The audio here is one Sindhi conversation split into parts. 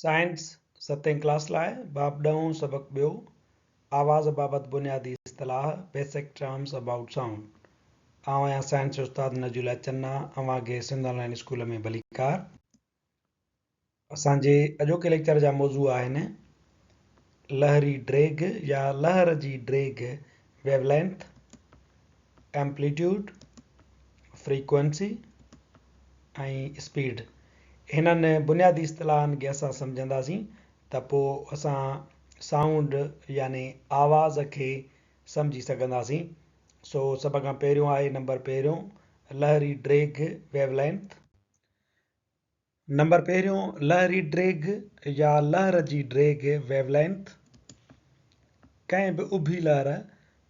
سائنس، ستين ڪلاس لاء، باب ڏهون، سبق ٻيو، آواز بابت بنيادي اصطلاح، Basic Terms About Sound. آئون آهيان سائنس جو استاد نجي الله چنا، اوهان کي سنڌ آن لائين اسڪول ۾ ڀليڪار. اسان جي اڄوڪي ليڪچر جا موضوع آهن، لهري ڊيگهه يا لهر جي ڊيگهه، Wavelength، Amplitude، Frequency ۽ Speed. هنن بنيادي اصطلاحن کي اسان سمجهنداسين ته پوء اسان سائونڊ يعني آواز کي سمجهي سگهنداسين. سو سڀ کان پهريون آهي نمبر پهريون لهري ڊيگهه، Wave Length. Number پهريون لهري ڊيگهه يا لهر جي ڊيگهه، Wave Length، ڪنهن به اڀي لهر،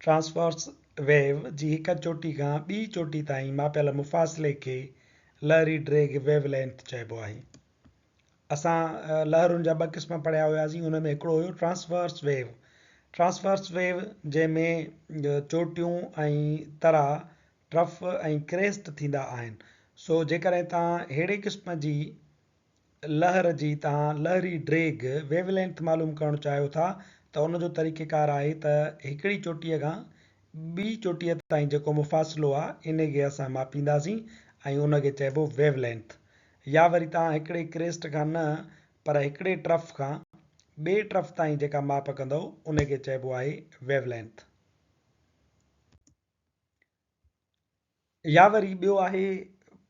Transverse Wave، جي هڪ چوٽي کان ٻي چوٽي تائين ماپيل مفاصلي کي لهري ڊيگهه، Wave Length، چئبو آهي. اسان لهرن جا ٻه قسم پڙهيا هياسين، ان ۾ هڪڙو هيو ٽرانسورس ويو، Transverse Wave، جنهن ۾ چوٽيون ۽ ترا، ٽرف ۽ ڪريسٽ ٿيندا آهن. سو جيڪڏهن توهان ههڙي قسم جي لهر جي توهان لهري ڊيگهه، Wave Length، معلوم ڪرڻ چاهيو ٿا ته ان جو طريقيڪار آهي ته هڪڙي چوٽيء کان ٻي چوٽيء تائين جيڪو مفاصلو آهي ان کي اسان ماپينداسين ۽ ان کي چئبو Wave Length يا وري توهان هڪڙي ڪريسٽ کان نه پر هڪڙي ٽرف کان ٻي ٽرف تائين جيڪا ماپ ڪندؤ ان کي چئبو آهي Wave Length. يا وري ٻيو آهي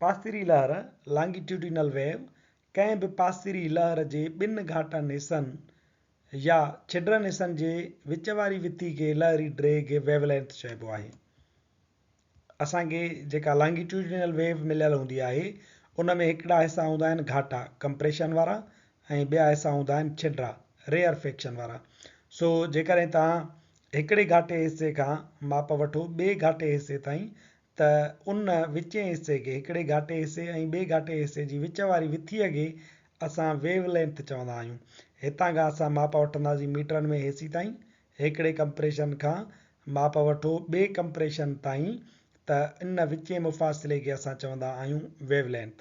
پاسيري لهر، Longitudinal Wave، ڪنهن به پاسيري لهر جي ٻن گهاٽن حصن يا ڇڊرن حصن جي وچ واري وٿي کي لهري ڊيگهه، Wave Length، چئبو آهي. اسان کي جيڪا Longitudinal Wave مليل هوندي آهي ان ۾ هڪڙا حصا هوندا آهن گهاٽا، Compression، وارا ۽ ٻيا حصا هوندا آهن ڇڊرا، Rarefaction، وارا. سو جيڪڏهن توهان هڪڙي گهاٽي حصي کان ماپ وٺو ٻئي گهاٽي حصي تائين ته ان وچين حصي کي، هڪڙي گهاٽي حصي ۽ ٻئي گهاٽي حصي جي وچ واري وٿيء کي اسان ويو لينٿ چوندا آهيون. هتان کان اسان ماپ وٺنداسين ميٽرن ۾ هيسيتائين، هڪڙي ڪمپريشن کان ماپ وٺو ٻئي ڪمپريشن تائين ته ان وچين مفاصلي کي اسان چوندا آهيون ويو لينٿ.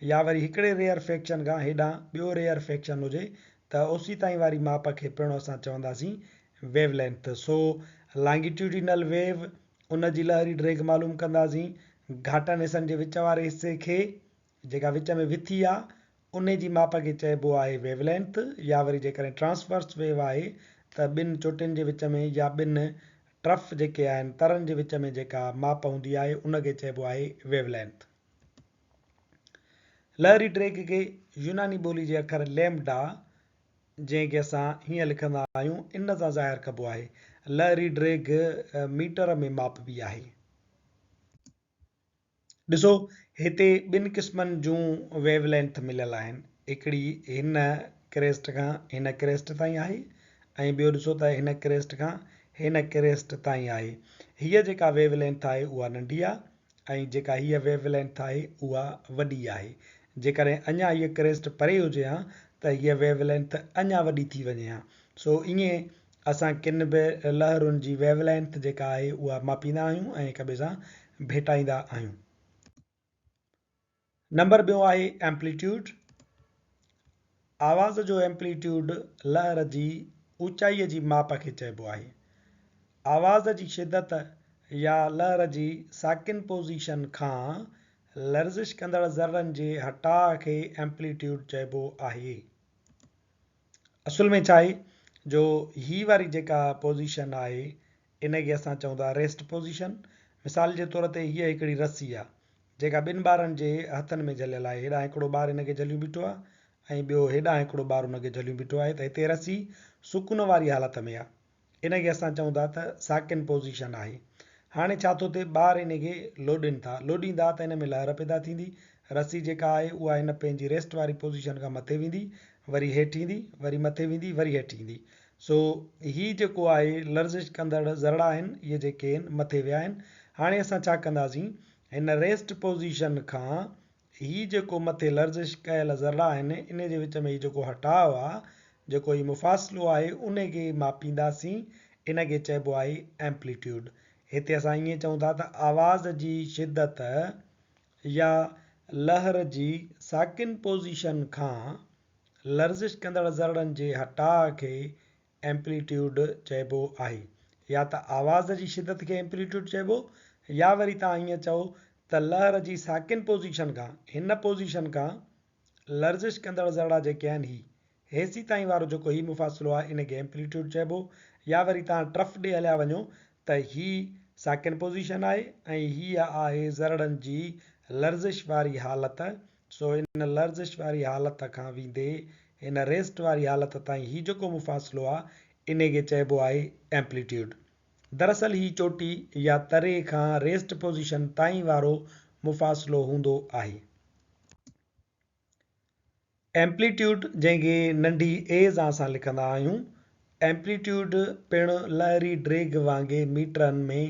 يا وري هڪڙي ريئر فيڪشن کان هيڏانهن ٻيو ريئر فيڪشن هجي ته اوسيتائين واري ماپ کي پڻ اسان چونداسين ويو لينٿ، سو لانگيٽيوڊينل ويو، ان جي لهري ڊيگهه معلوم ڪنداسين، گهاٽن حصن جي وچ واري حصي کي، جيڪا وچ ۾ وٿي آ، انهي جي ماپ کي چئبو آهي ويو لينٿ، يا وري جيڪڏهن ٽرانسورس ويو آهي ته ٻن چوٽين جي وچ ۾ يا ٻن ٽرف جيڪي آهن ترن جي وچ ۾ جيڪا ماپ هوندي آهي ان کي چئبو آهي ويو لينٿ. لهري ڊيگهه کي يوناني ٻولي جي اکر ليمڊا جنهن کي اسان هيئن لکندا آهيون، ان سان ظاهر ڪبو آهي. لهري ڊيگهه ميٽر ۾ ماپبي آهي. ڏسو هتي ٻن قسمن جون ويو لينٿ مليل آهن. هڪڙي هن ڪريسٽ کان هن ڪريسٽ تائين آهي ۽ ٻيو ڏسو ته هن ڪريسٽ کان هن ڪريسٽ تائين آهي. هيء جيڪا ويو لينٿ آهي اها ننڍي آهي ۽ جيڪا هيء ويو لينٿ آهي اها وڏي آهي. جيڪڏهن اڃا هيء ڪريسٽ پري هجي ها ته هيء ويو لينٿ اڃا وڏي ٿي وڃي ها. سو ائين اسان ڪن به لهرن جي ويو لينٿ جيڪا آهي اها ماپيندا آهيون ۽ هڪ ٻئي سان ڀيٽائيندا آهيون. نمبر ٻيون آهي ايمپليٽيوڊ. آواز جو ايمپليٽيوڊ لهر جي اوچائيء جي ماپ کي چئبو آهي. آواز جي شدت يا لهر جي ساڪن پوزيشن کان لرزش ڪندڙ ذرن جي هٽاء کي ايمپليٽيوڊ چئبو آهي. اصل ۾ ڇا آهي جو هي واري جيڪا پوزيشن آهي ان کي اسان چئون ٿا ريسٽ پوزيشن. مثال جي طور تي هيء هڪڙي رسي آ، جيڪا ٻن ٻارن جي هٿن ۾ جهليل آهي. هيڏانهن هڪڙو ٻار هن کي جهليون بيٺو آ ۽ ٻيو هيڏانهن هڪڙو ٻار ان کي جهليون بيٺو آهي ته هتي رسي سڪون واري حالت ۾ آ. ان کي اسان چئون ٿا ته ساڪن پوزيشن آهي. هاڻي ڇا ٿو ٿئي، ٻار ان کي لوڏين ٿا. لوڏيندا ته ان ۾ لهر پيدا ٿيندي. رسي جيڪا آهي اها هن پنهنجي ريسٽ واري پوزيشن کان مٿي ويندي، وري هيٺ ايندي، وري مٿي ويندي، وري هيٺ ايندي. سو هي جيڪو آهي لرزش ڪندڙ ذرڙا آهن اهي جيڪي آهن مٿي ويا آهن. هاڻي اسان ڇا ڪنداسين هن ريسٽ پوزيشن کان هي جيڪو مٿي لرزش ڪيل ذرڙا آهن انهي جي وچ ۾ هي جيڪو هٽاء آ جيڪو هي مفاصلو آهي انهي کي ماپينداسين ان کي چئبو آهي ايمپليٽيوڊ. هتي اسان ائين چئون ٿا ته آواز جي شدت يا لهر جي ساڪن پوزيشن کان لرزش ڪندڙ ذرڙن جي هٽاء کي ايمپليٽيوڊ چئبو آهي. يا ته آواز جي شدت کي ايمپليٽيوڊ چئبو يا وري توهان ائين چئو ته لهر جي ساڪن پوزيشن کان، هن پوزيشن کان لرزش ڪندڙ ذرڙا جيڪي آهن هي هيسيتائين وارو جيڪو هي مفاصلو آهي ان کي ايمپليٽيوڊ چئبو يا وري توهان ٽرف ڏي هليا وڃو ته هي ساڪن پوزيشن آهي ۽ هيء آهي ذرڙن جي لرزش واري حالت سو ان لرزش واري حالت کان ويندي هن ريسٽ واري حالت تائين هي جيڪو مفاصلو آ انهي کي چئبو آهي ايمپليٽيوڊ. دراصل هي چوٽي يا تري کان ريسٽ پوزيشن تائين وارو مفاصلو هوندو آهي. ايمپليٽيوڊ جنهن کي ننڍي اي زان سان لکندا آهيون. ايمپليٽيوڊ پڻ لهري ڊيگهه وانگي ميٽرن ۾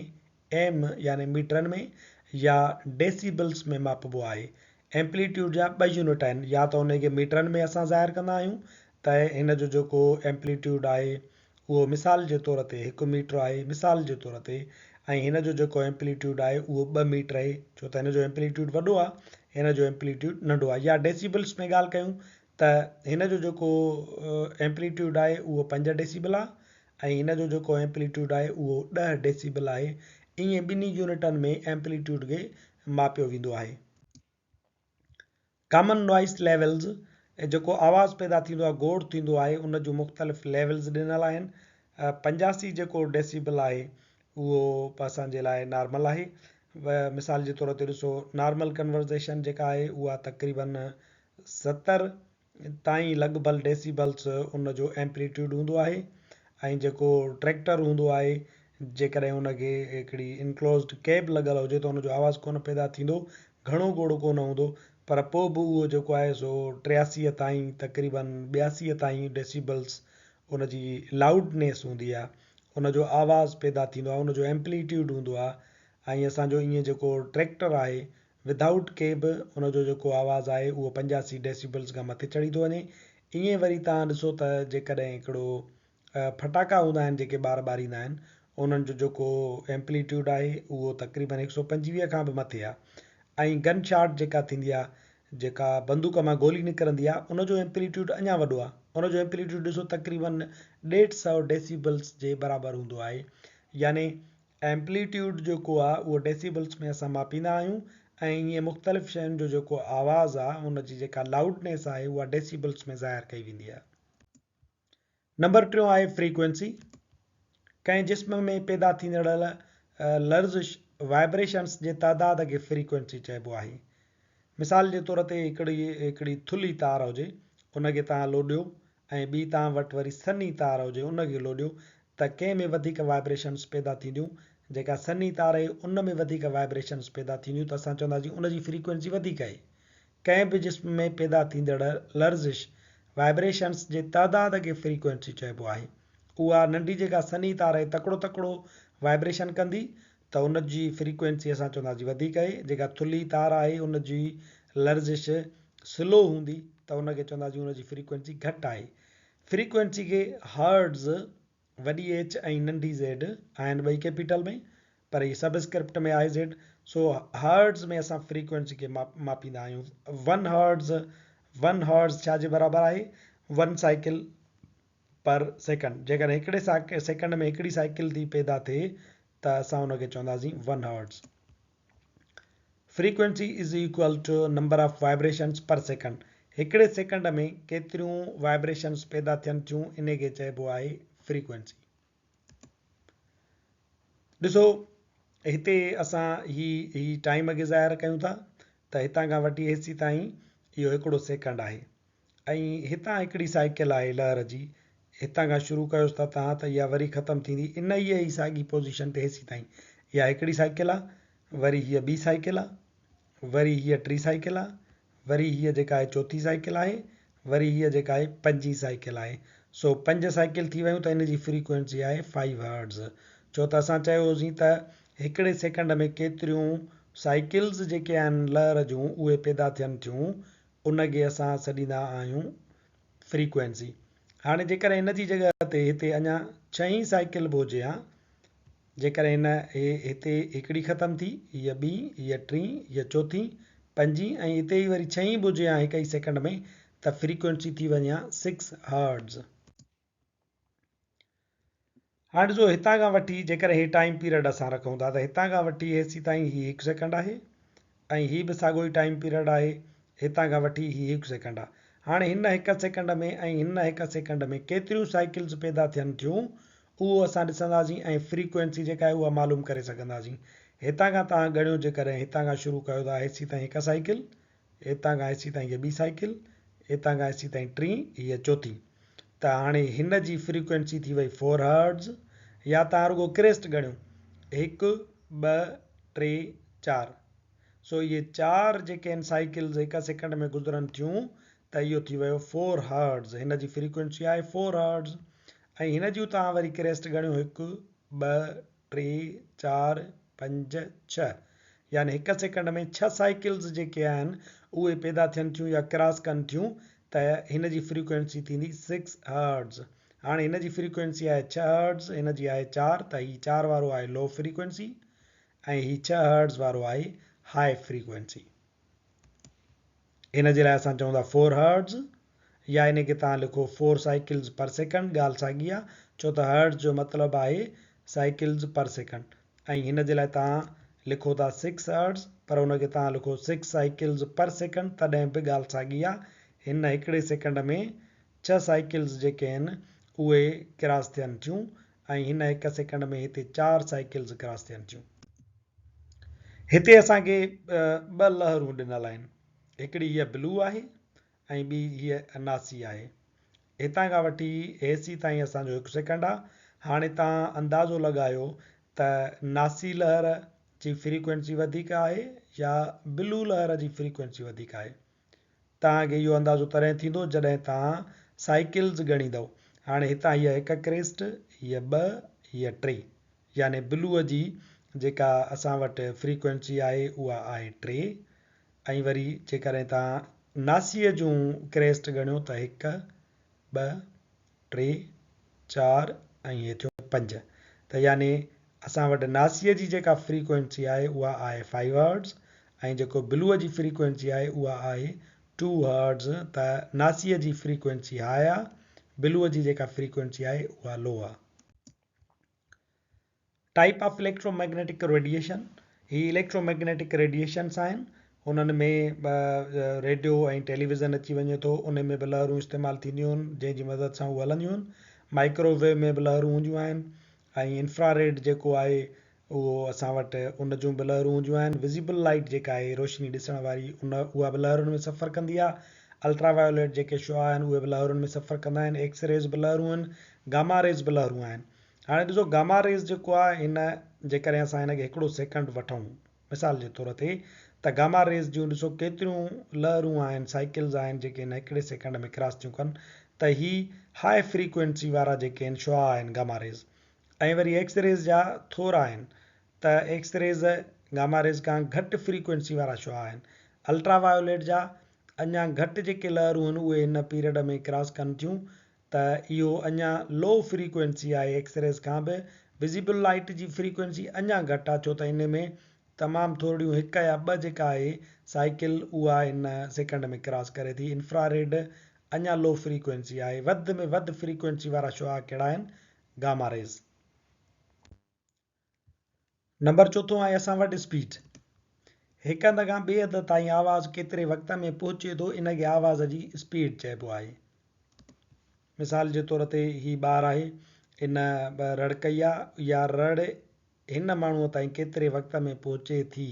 ايم يعني ميٽرن ۾ يا ڊيسيبلز ۾ ماپبو آهي. ايمپليٽيوڊ جا ٻه يونٽ آهن، يا ته انهي کي ميٽرن ۾ اسان ظاهر ڪندا آهيون ته هن جو جيڪو ايمپليٽيوڊ آهي اهو مثال جي طور تي هڪ ميٽر آهي مثال جي طور تي ۽ هن جو جيڪو ايمپليٽيوڊ آهي اهو ٻه ميٽر آهي ڇو ته هن جو ايمپليٽيوڊ وڏو آهي هن جو ايمپليٽيوڊ ننڍو آهي يا ڊيسيبلز ۾ ڳالهه ڪيون ته هن جو جيڪو ايمپليٽيوڊ آهي اهو 5 ڊيسيبل آهي ۽ هن جو جيڪو ايمپليٽيوڊ آهي اهو 10 ڊيسيبل آهي. ائين ٻنهي يونٽن ۾ ايمپليٽيوڊ کي ماپيو ويندو آهي. ڪامن نوائس ليولز، جيڪو آواز پيدا ٿيندو آهي، گوڙ ٿيندو آهي، ان جون مختلف ليولز ڏنل آهن. 85 جيڪو ڊيسيبل آهي اهو اسان جي لاء نارمل آهي. مثال جي طور تي ڏسو نارمل ڪنورزيشن جيڪا آهي اها تقريبن 70 تائين لڳ ڀڳ ڊيسيبلز ان جو ايمپليٽيوڊ هوندو آهي ۽ جيڪو ٽريڪٽر هوندو آهي جيڪڏهن ان کي هڪڙي انڪلوزڊ ڪيب لڳل هجي ته ان جو آواز ڪونه پيدا ٿيندو گهڻو گوڙ ڪونه هوندو پر پوء به اهو جيڪو آهي سو 83 تائين تقريبن 82 تائين ڊيسيبلز ان جي لائوڊنيس هوندي آهي ان جو آواز پيدا ٿيندو آهي ان جو ايمپليٽيوڊ هوندو آهي ۽ اسان جو ائين جيڪو ٽريڪٽر آهي ودائوٽ ڪيب ان جو جيڪو آواز آهي اهو 85 ڊيسيبلز کان مٿي چڙهي ٿو وڃي. ائين وري توهان ڏسو ته جيڪڏهن هڪڙو ڦٽاڪا هوندا آهن جيڪي ٻار ٻاريندا آهن انهن جو جيڪو ايمپليٽيوڊ آهي اهو تقريبن 125 کان به مٿي آهي ۽ گن شاٽ جيڪا ٿيندي آهي جيڪا بندوق مان گولي نڪرندي آهي ان جو ايمپليٽيوڊ اڃا وڏو آهي ان جو ايمپليٽيوڊ ڏسو تقريبن 150 ڊيسيبلز جي برابر هوندو آهي يعني ايمپليٽيوڊ جيڪو آ اهو ڊيسيبلز ۾ اسان ماپيندا آهيون ۽ ائين مختلف شين جو جيڪو آواز آ ان جي جيڪا لائوڊنيس آهي اها ڊيسيبلز ۾ ظاهر ڪئي ويندي آ. نمبر ٽيون آهي فريڪوئنسي. ڪنهن جسم ۾ پيدا ٿيندڙ لرزش، Vibrations، جي تعداد کي فريڪوئنسي چئبو آهي. مثال جي طور تي هڪڙي هڪڙي ٿلهي تار هجي ان کي توهان لوڏيو ۽ ٻي توهان وٽ وري سنهي تار هجي ان کي لوڏيو ته ڪنهن ۾ وڌيڪ وائبريشنز پيدا ٿينديون، جيڪا سنهي تار آهي ان ۾ وڌيڪ وائبريشنز پيدا ٿينديون ته اسان چونداسين ان جي فريڪوئنسي وڌيڪ آهي. ڪنهن به جسم ۾ پيدا ٿيندڙ لرزش، وائبريشنز، جي تعداد کي فريڪوئنسي چئبو آهي. اها ننڍي جيڪا سنهي تار آهي تڪڙو تڪڙو وائبريشن ڪندي ته ان جي فريڪوئنسي اسان چونداسين وڌيڪ آهي، جيڪا ٿلهي تار آهي ان جي لرزش سلو هوندي ته ان کي چونداسين ان جي فريڪوئنسي گهٽ آهي. فريڪوئنسي کي هرٽز، وڏي ايڇ ۽ ننڍي زيڊ، آهن ٻئي ڪيپيٽل ۾ پر هي سب اسڪرپٽ ۾ آهي زيڊ، سو هرٽز ۾ اسان فريڪوئنسي کي ماپيندا آهيون. ون هرٽز، One Hertz، ڇا جي برابر آهي؟ One cycle per second. جيڪڏهن هڪڙي سيڪنڊ ۾ هڪڙي سائيڪل ٿي پيدا ٿئي ته اسان ان کي چونداسين one hertz. Frequency is equal to number of vibrations per second. هڪڙي سيڪنڊ ۾ ڪيتريون وائبريشنز پيدا ٿين ٿيون انهي کي چئبو آهي فريڪوئنسي. ڏسو هتي اسان هي هي ٽائيم کي ظاهر ڪيون ٿا ته هتان کان وٺي هيسي تائين اهو هڪڙو سيڪنڊ آهي. ۽ هتان هڪڙي سائيڪل آهي لهر جي، هتان کان شروع ڪيوس ٿا تان ته اها وري ختم ٿيندي انهيء ئي ساڳي پوزيشن تي هيسيتائين. اها هڪڙي سائيڪل آ، وري هيء ٻي سائيڪل آ، وري هيء ٽي سائيڪل آ، وري هيء جيڪا آهي چوٿين سائيڪل آهي، وري هيء جيڪا آهي پنجين سائيڪل آهي. سو پنج سائيڪل ٿي ويون ته ان جي فريڪوئنسي آهي فائيو هرٽز. ڇو ته اسان چيو هوسين ته هڪڙي سيڪنڊ ۾ ڪيتريون سائيڪلز جيڪي آهن لهر جون اهي پيدا ٿين ٿيون ان کي اسان سڏيندا آهيون فريڪوئنسي. هاڻي جيڪڏهن ان جي جڳهه تي هتي اڃا ڇهين سائيڪل به هجي ها، جيڪڏهن هن هي هتي هڪڙي ختم ٿي، هيء ٻي، هيء ٽين، هيء چوٿين، پنجين ۽ هتي ئي وري ڇهين به هجي ها هڪ ئي سيڪنڊ ۾ ته فريڪوئنسي ٿي وڃي ها سڪس هرٽز. هاڻي ڏسو هتان کان وٺي جيڪڏهن هي ٽائيم پيريڊ اسان رکون ٿا ته هتان کان وٺي هيسي تائين هي هڪ سيڪنڊ آهي ۽ هي به ساڳيو ئي ٽائيم پيريڊ آهي هتان کان وٺي هي هڪ سيڪنڊ آهي. هاڻي هن هڪ سيڪنڊ ۾ ۽ هن هڪ سيڪنڊ ۾ ڪيتريون سائيڪلز پيدا ٿين ٿيون اهو اسان ڏسنداسين ۽ فريڪوئنسي جيڪا آهي اها معلوم ڪري سگهنداسين. هتان کان توهان ڳڻيو جيڪڏهن هتان کان شروع ڪيو ٿا هيسي تائين هڪ سائيڪل، هتان کان هيسي تائين هيء ٻي سائيڪل، هتان کان هيسي تائين ٽين، هيء چوٿين. ته هاڻي هن جي فريڪوئنسي ٿي وئي فور هرٽز يا توهان رڳو ڪريسٽ ڳڻيو هڪ، ٻه، ٽي، چار سو اهي چار جيڪي آهن سائيڪلز هڪ سيڪنڊ ۾ گذرن ٿيون ته اهو ٿي ويو فور هرٽز هن جي فريڪوئنسي آهي فور هرٽز ۽ هن جون توهان وري ڪريسٽ ڳڻيو هڪ، ٻه، ٽي، چار، پنج، ڇهه يعني هڪ سيڪنڊ ۾ ڇهه سائيڪلز جيڪي آهن اهي پيدا ٿين ٿيون يا ڪراس ڪن ٿيون ته هن جي فريڪوئنسي ٿيندي سڪس هرٽز. هاڻي هن جي فريڪوئنسي آهي ڇهه هرٽز هن جي آهي چار ته هي چار وارو آهي لو فريڪوئنسي ۽ هي ڇهه هرٽز وارو آهي هاء فريڪوئنسي. هن جي لاء اسان چئون ٿا فور هرٽز يا ان کي توهان لکو فور سائيڪلز پر سيڪنڊ ڳالهه ساڳي آهي ڇو ته هرٽز جو مطلب آهي سائيڪلز پر سيڪنڊ. ۽ هن جي لاء توهان لکو ٿا سڪس هرٽز پر ان کي توهان لکو سڪس سائيڪلز پر سيڪنڊ تڏهن به ڳالهه ساڳي آ هن هڪڙي سيڪنڊ ۾ ڇهه سائيڪلز جيڪي آهن اهي ڪراس ٿين ٿيون ۽ هن هڪ سيڪنڊ ۾ هتي چار سائيڪلز ڪراس ٿين ٿيون. هتي اسان کي ٻه لهرون ڏنل آهن هڪڙي هيء بلو آهي ۽ ٻي هيء ناسي آهي. هتان کان وٺي هيسي تائين اسان جو هڪ سيڪنڊ آ. هاڻي توهان اندازو لڳايو ته ناسي لهر جي فريڪوئنسي وڌيڪ آهي يا بلو لهر جي فريڪوئنسي وڌيڪ آهي. توهان کي اهو اندازو تڏهن ٿيندو جڏهن توهان سائيڪلز ڳڻيندؤ. هاڻي هتان هيء هڪ ڪريسٽ، هيء ٻه، هيء ٽي. يعني بلوء جي جيڪا اسان وٽ فريڪوئنسي آهي اها آهي ٽي. ۽ وري جيڪڏهن توهان ناسيء جون ڪريسٽ ڳڻيو ته هڪ، ٻه، ٽي، چار ۽ هي ٿيو پنج ته يعني اسان وٽ ناسيء جي جيڪا فريڪوئنسي آهي اها آهي فائيو هرٽز ۽ جيڪو بلوء جي فريڪوئنسي آهي اها آهي ٽو هرٽز ته ناسيء جي فريڪوئنسي هاء آهي بلوء جي جيڪا فريڪوئنسي آهي اها لو آهي. Type of electro magnetic radiation, he electro magnetic radiations آهن انهن ۾ ريڊيو ۽ ٽيليويزن اچي وڃي ٿو ان ۾ به لهرون استعمال ٿينديون آهن جنهن جي مدد سان هو هلنديون آهن مائڪرو ويو ۾ به لهرون هونديون آهن ۽ انفرا ريڊ جيڪو آهي اهو اسان وٽ ان جون به لهرون هونديون آهن وزيبل لائٽ جيڪا آهي روشني ڏسڻ واري ان اها به لهرن ۾ سفر ڪندي آهي الٽرا وايوليٽ جيڪي شعاع آهن اهي به لهرن ۾ سفر ڪندا آهن ايڪس ريز به لهرون آهن گاما ريز به لهرون آهن هاڻي ڏسو گاما ريز جيڪو آهي هن جيڪڏهن اسان هن کي هڪڙو سيڪنڊ وٺون مثال جي طور تي ته گاما ريز جون ڏسو ڪيتريون لهرون آهن سائيڪلز آهن جيڪي هن هڪڙي سيڪنڊ ۾ ڪراس ٿيون ڪن ته هي هاء فريڪوئنسي وارا جيڪي آهن شعاع آهن گاما ريز ۽ وري ايڪس ريز جا ٿورا آهن ته ايڪس ريز گاما ريز کان گهٽ فريڪوئنسي وارا شعاع آهن الٽرا وايوليٽ جا اڃا گهٽ جيڪي لهرون آهن اهي هن پيريڊ ۾ ڪراس ڪن ٿيون ته اهو اڃا لو فريڪوئنسي آهي ايڪس ريز کان به وزيبل لائيٽ جي فريڪوئنسي اڃا گهٽ آهي ڇو ته ان ۾ تمام ٿورڙيون هڪ يا ٻه جيڪا آهي سائيڪل اها ان سيڪنڊ ۾ ڪراس ڪري ٿي انفرا ريڊ اڃا لو فريڪوئنسي آهي وڌ ۾ وڌ فريڪوئنسي وارا شعاع ڪهڙا آهن گاما ريز. نمبر چوٿون آهي اسان وٽ اسپيڊ. هڪ هنڌ کان ٻئي هنڌ تائين آواز ڪيتري وقت ۾ پهچي ٿو ان کي آواز جي اسپيڊ چئبو آهي. مثال جي طور تي هي ٻار آهي ان رڙ ڪئي آهي اها رڙ هن ماڻهوء تائين ڪيتري وقت ۾ پهچي ٿي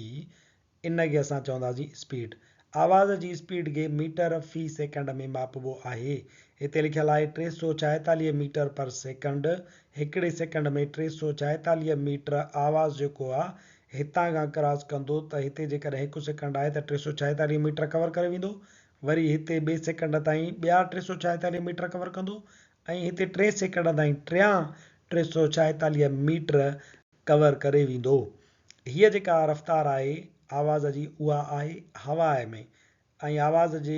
ان کي اسان چونداسين اسپيڊ. آواز جي اسپيڊ کي ميٽر في سيڪنڊ ۾ ماپبو آهي. هتي لکيل آهي 346 ميٽر پر سيڪنڊ. هڪڙي سيڪنڊ ۾ 346 ميٽر آواز جيڪو آ هتان کان ڪراس ڪندو ته هتي جيڪڏهن هڪ سيڪنڊ آهي ته 346 ميٽر ڪور ڪري ويندو. وري هتي ٻئي سيڪنڊ تائين ٻيا 346 ميٽر ڪور ڪندو ۽ هتي ٽئين سيڪنڊ تائين ٽيان 346 ميٽر ڪور ڪري ويندو. هيء جيڪا رفتار آهي آواز جي اها آهي هواء ۾ ۽ آواز جي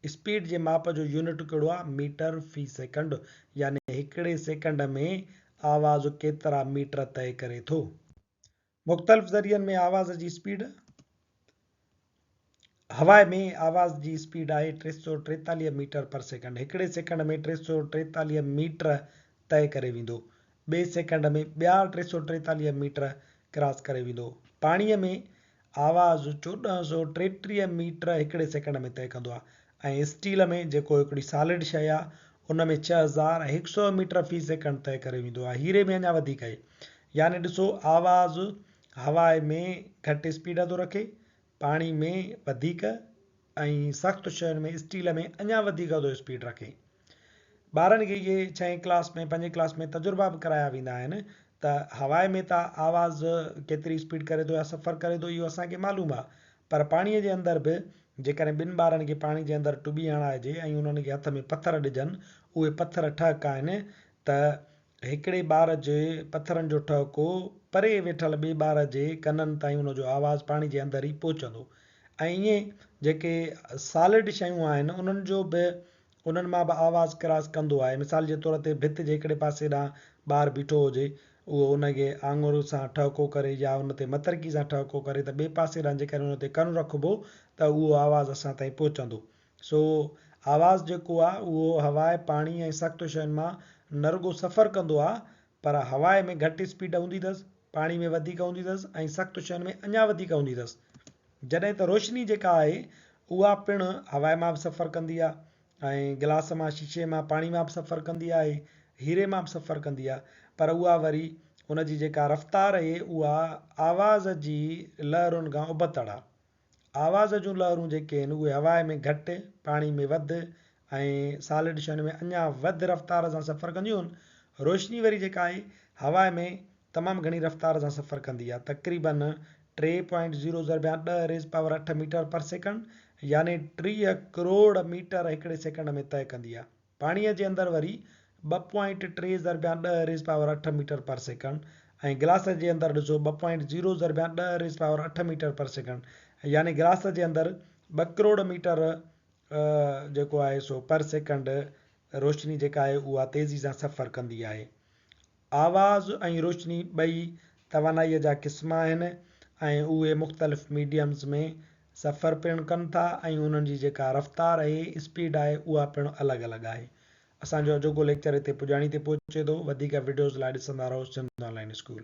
اسپيڊ جي ماپ جو يونٽ ڪهڙو آهي ميٽر في سيڪنڊ يعني هڪڙي سيڪنڊ ۾ آواز ڪيترا ميٽر طئي ڪري ٿو. مختلف ذريعن ۾ آواز جي اسپيڊ. هوا ۾ آواز جي اسپيڊ آهي 343 ميٽر پر سيڪنڊ. هڪڙي سيڪنڊ ۾ 343 ميٽر طئي ڪري ويندو. ٻئي سيڪنڊ ۾ ٻيا 343 ميٽر ڪراس ڪري ويندو. پاڻيء ۾ آواز 1433 ميٽر هڪڙي سيڪنڊ ۾ طئي ڪندو آهي ۽ اسٽيل ۾ جيڪو هڪڙي سالڊ شيء آهي ان ۾ 6100 ميٽر في سيڪنڊ طئي ڪري ويندو آهي. هيري ۾ اڃا وڌيڪ آهي. يعني ڏسو آواز هوا ۾ گهٽ اسپيڊ ٿو رکي پاڻي ۾ وڌيڪ ۽ سخت شين ۾ اسٽيل ۾ اڃا وڌيڪ ٿو اسپيڊ رکي. ٻارن کي اهي ڇهين ڪلاس ۾ پنجين ڪلاس ۾ تجربا به ڪرايا ويندا آهن ته هواء ۾ ته آواز ڪيتري اسپيڊ ڪري ٿو يا سفر ڪري ٿو اهو اسان کي معلوم آهي پر پاڻي جي اندر به جيڪڏهن ٻن ٻارن کي پاڻي جي اندر ٽٻي هڻائجي ۽ انهن کي هٿ ۾ پٿر ڏجن اهي پٿر ٺهڪائن ته هڪڙي ٻار جي پٿرن جو ٺهڪو پري ويٺل ٻئي ٻار جي ڪنن تائين ان جو آواز پاڻي جي اندر ئي پهچندو ۽ ائين جيڪي سالڊ شيون آهن انهن جو به انهن مان به آواز ڪراس ڪندو آهي مثال جي طور تي ڀت جي هڪڙي پاسي ڏانهن ٻار بيٺو هجي اهو ان کي آڱر سان ٺهڪو ڪري يا ان تي مترڪي سان ٺهڪو ڪري ته ٻئي پاسي ڏانهن جيڪڏهن ان تي ڪن رکبو ته اهو آواز اسان تائين پهچندو. سو آواز جيڪو آ اهو هواء، پاڻي ۽ سخت شين مان نه رڳو سفر ڪندو آ پر هواء ۾ گهٽ اسپيڊ هوندي اٿس، پاڻي ۾ وڌيڪ هوندي اٿس ۽ سخت شين ۾ اڃا وڌيڪ هوندي اٿس. جڏهن ته روشني جيڪا آهي اها پڻ هواء مان به سفر ڪندي آ ۽ گلاس مان، شيشي مان، پاڻي مان به سفر ڪندي آهي، هيري مان به سفر ڪندي آ پر اها وري ان جي جيڪا رفتار اهي اها آواز جي لهرن کان ابتڙ آ. آواز جون لهرون جيڪي آهن اهي هواء ۾ گهٽ، پاڻي ۾ وڌ ۽ سالڊ شين ۾ اڃا وڌ رفتار سان سفر ڪنديون آهن. روشني وري جيڪا آهي هواء ۾ تمام گهڻي رفتار سان سفر ڪندي آهي تقريباً ٽي پوائنٽ زيرو ضربيان ڏهه ريز پاور اٺ ميٽر پر سيڪنڊ يعني 30 ڪروڙ ميٽر هڪڙي سيڪنڊ ۾ طئي ڪندي آهي. پاڻيء جي اندر وري ٻه پوائنٽ ٽي ضربيان ڏهه ريز پاور اٺ ميٽر پر سيڪنڊ ۽ گلاس جي اندر ڏسو ٻه پوائنٽ زيرو ضربيان ڏهه ريز پاور اٺ ميٽر پر سيڪنڊ يعني گلاس جي اندر ٻه ڪروڙ ميٽر جيڪو آهي سو پر سيڪنڊ روشني جيڪا آهي اها تيزي سان سفر ڪندي آهي. آواز ۽ روشني ٻئي توانائيء جا قسم آهن ۽ اهي مختلف ميڊيمز ۾ سفر پڻ ڪن ٿا ۽ انهن جي جيڪا رفتار اهي، اسپيڊ آهي، اها پڻ الڳ الڳ آهي. اسان جو اڄوڪو ليڪچر هتي پڄاڻي تي پهچي ٿو. وڌيڪ وڊيوز لاء ڏسندا رهو سنڌ آن لائين اسڪول.